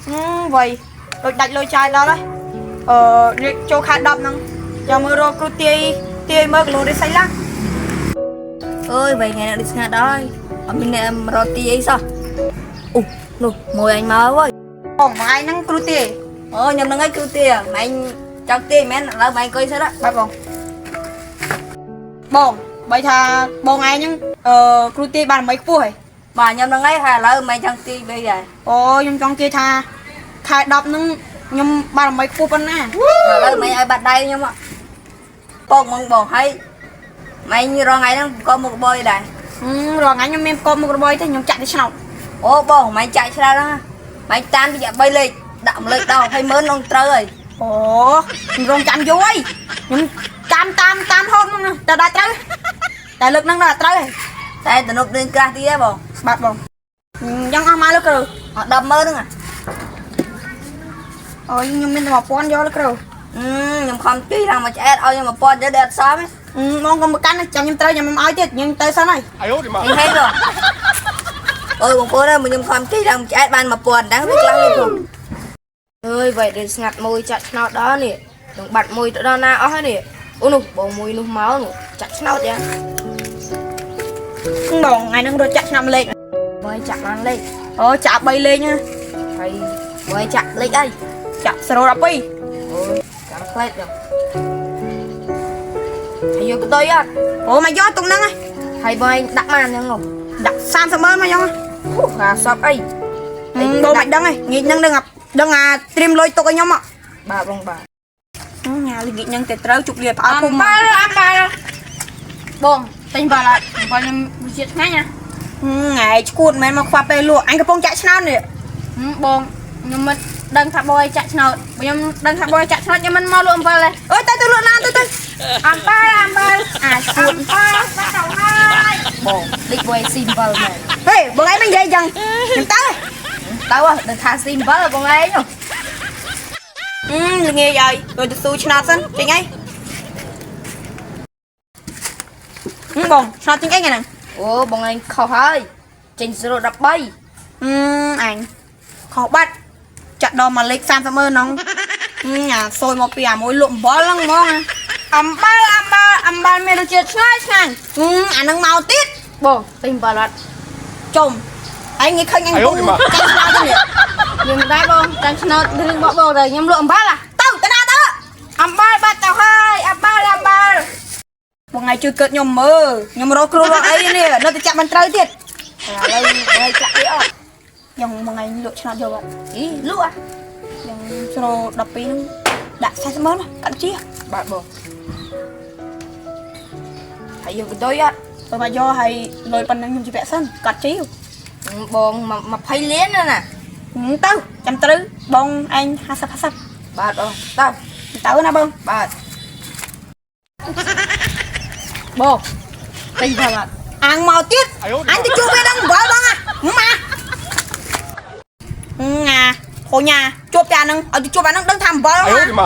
ហឹមវៃដូចដាច់លុយចាយដល់ហើយអឺនេះចូលខែ10ហ្នឹងចាំមើលរកគ្រូទាយទាយមើលគីឡូរិស័យឡា អើយវៃថ្ងៃនេះដូចស្ងាត់ដល់ហើយអត់មានអ្នកមករកទីអីសោះអូនោះមួយអញមកហើយ បងមួយថ្ងៃហ្នឹងគ្រូទាយ អូខ្ញុំនឹងឯងគឺទាម៉ែងចង់ទាយមែនឥឡូវម៉ែងអង្គុយសិន បាទបងបងបីថាបងឯងហ្នឹងអឺគ្រូទាយបានមិនខ្ពស់ហ៎ បាទខ្ញុំនឹងឯងហើយឥឡូវម៉ែងចង់ទាយវិញដែរ អូខ្ញុំចង់ទាយថាខែ10ហ្នឹងខ្ញុំបានមិនខ្ពស់ប៉ុណ្ណា ឥឡូវម៉ែងឲ្យបាត់ដៃខ្ញុំបងមកបងហើយម៉ែងរងថ្ងៃហ្នឹងក៏មុខបយដែរ ហឹមរាល់ថ្ងៃខ្ញុំមានកបមុខរបរទេខ្ញុំចាក់ទៅឆ្នោត អូបងម៉ែងចាក់ច្រើនហ្នឹងម៉ែងតាមរយៈ3លេខដាក់មួយលេខដល់20ម៉ឺននឹងត្រូវហើយ អូខ្ញុំរងចាំយូរហើយខ្ញុំតាមតាមតាមហូតហ្នឹងណាតែដល់ត្រូវតែលើកហ្នឹងដល់ត្រូវហើយ តែទំនប់រឿងក្រាស់ទៀតហ៎បង បាទបងអញ្ចឹងអស់មកលើគ្រូ អត់10ម៉ឺនហ្នឹង អូយខ្ញុំមានតែ1000យកលើគ្រូ ខ្ញុំខំទីឡើងមកឆ្អែតឲ្យខ្ញុំ1000ទៅដល់អត់សម អឺបងកុំប្រកាន់ណាចាំខ្ញុំត្រូវខ្ញុំមិនឲ្យទៀតខ្ញុំទៅសិនហើយ 哎呦我的妈！ ហេហេបងអើយបងប្អូនអើយខ្ញុំខំទីឡើងឆ្អែតបាន1000ដែរវាខ្លះលុយផង អើយវ៉ៃដូចស្ងាត់មួយចាក់ឆ្នោតដល់នេះនឹងបាត់មួយទៅដល់ណាអស់ហើយនេះអូនោះបងមួយនោះមកនោះចាក់ឆ្នោតយ៉ាង បងថ្ងៃហ្នឹងរត់ចាក់ឆ្នាំលេខ បើចាក់បានលេខ អូចាក់3លេខណា ហើយបើចាក់លេខអី ចាក់012 អូយចាំផ្លេតដល់ហើយយកកតុយអត់ អូមកយកទុកហ្នឹង ហើយបើឯងដាក់បានហ្នឹងនោះ ដាក់30ម៉ឺនមកយក អូអាសពអី បងមិនដឹងទេងាកហ្នឹងដឹងអាដឹងអាត្រៀមលុយទុកឲ្យខ្ញុំមក បាទបងបាទ ញ៉ាលងាកហ្នឹងតែត្រូវជប់លាផ្អើលភូមិ អំបាល់អំបាល់បងទិញបាល់អត់អំបាល់ខ្ញុំវិជាឆ្ងាញ់ណា ថ្ងៃឈួតមិនមែនមកខ្វះពេលលក់អញកំពុងចាក់ឆ្នោតនេះ បងខ្ញុំមិនដឹងថាបងឯងចាក់ឆ្នោតខ្ញុំដឹងថាបងឯងចាក់ឆ្នោតខ្ញុំមិនមកលក់អំបាល់ទេ អើយទៅទៅលក់ណាទៅទៅ អំបាល់អំបាល់ អាឈួត អំបាល់បាត់ទៅហើយបងតិចបងស៊ីអំបិលមែន ហេបងឯងមិននិយាយចឹងខ្ញុំទៅ ទៅដឹងថាស៊ីអំបិលបងឯង អឺល្ងាចហើយទៅទៅស៊ូឆ្នោតសិនចេញអីបងឆ្នោតចេញអីហ្នឹង អូបងឯងខុសហើយចេញ013 អឺអញខុសបាត់ចាក់ដល់មកលេខ30ម៉ឺនហ្នឹងអាសួយមកពីអាមួយលក់អំបិលហ្នឹងហ្មងអំបិលអំបិលអំបិលមានរសជាតិឆ្ងាញ់ឆ្ងាញ់អាហ្នឹងមកទៀត បងទិញអំបិលអត់ ចុំឯងងាយឃើញអញកំពុងចាក់ឆ្នោតនេះ ខ្ញុំដែរបងចាំឆ្នោតរឿងបកបងដែរខ្ញុំលក់អំបិល ទៅទៅណាទៅ អំបិលបាត់ទៅហើយអំបិលអំបិល បងឯងជួយកើតខ្ញុំមើលខ្ញុំរកគ្រូរកអីនេះនៅតែចាក់មិនត្រូវទៀត ឥឡូវបងឯងចាក់អីអត់ ខ្ញុំបងឯងលក់ឆ្នោតយកអត់ អីលក់ ខ្ញុំស្រូ12ហ្នឹងដាក់40ម៉ឺនកាត់ជា បាទបងហើយយកកដុយអត់ បើមកយកហើយលុយប៉ុណ្ណឹងខ្ញុំជពាក់សិនកាត់ជា បង20លានណា ទៅចាំត្រូវបងឯង50 50 បាទបងទៅ ទៅណាបង បាទបងទិញបាទ អាងមកទៀតអញទៅជួបវាដល់អំបិលបងអាមកងាហូញ៉ាជួបតែអាហ្នឹងឲ្យទៅជួបអាហ្នឹងដឹងថាអំបិល 哎呦我的妈！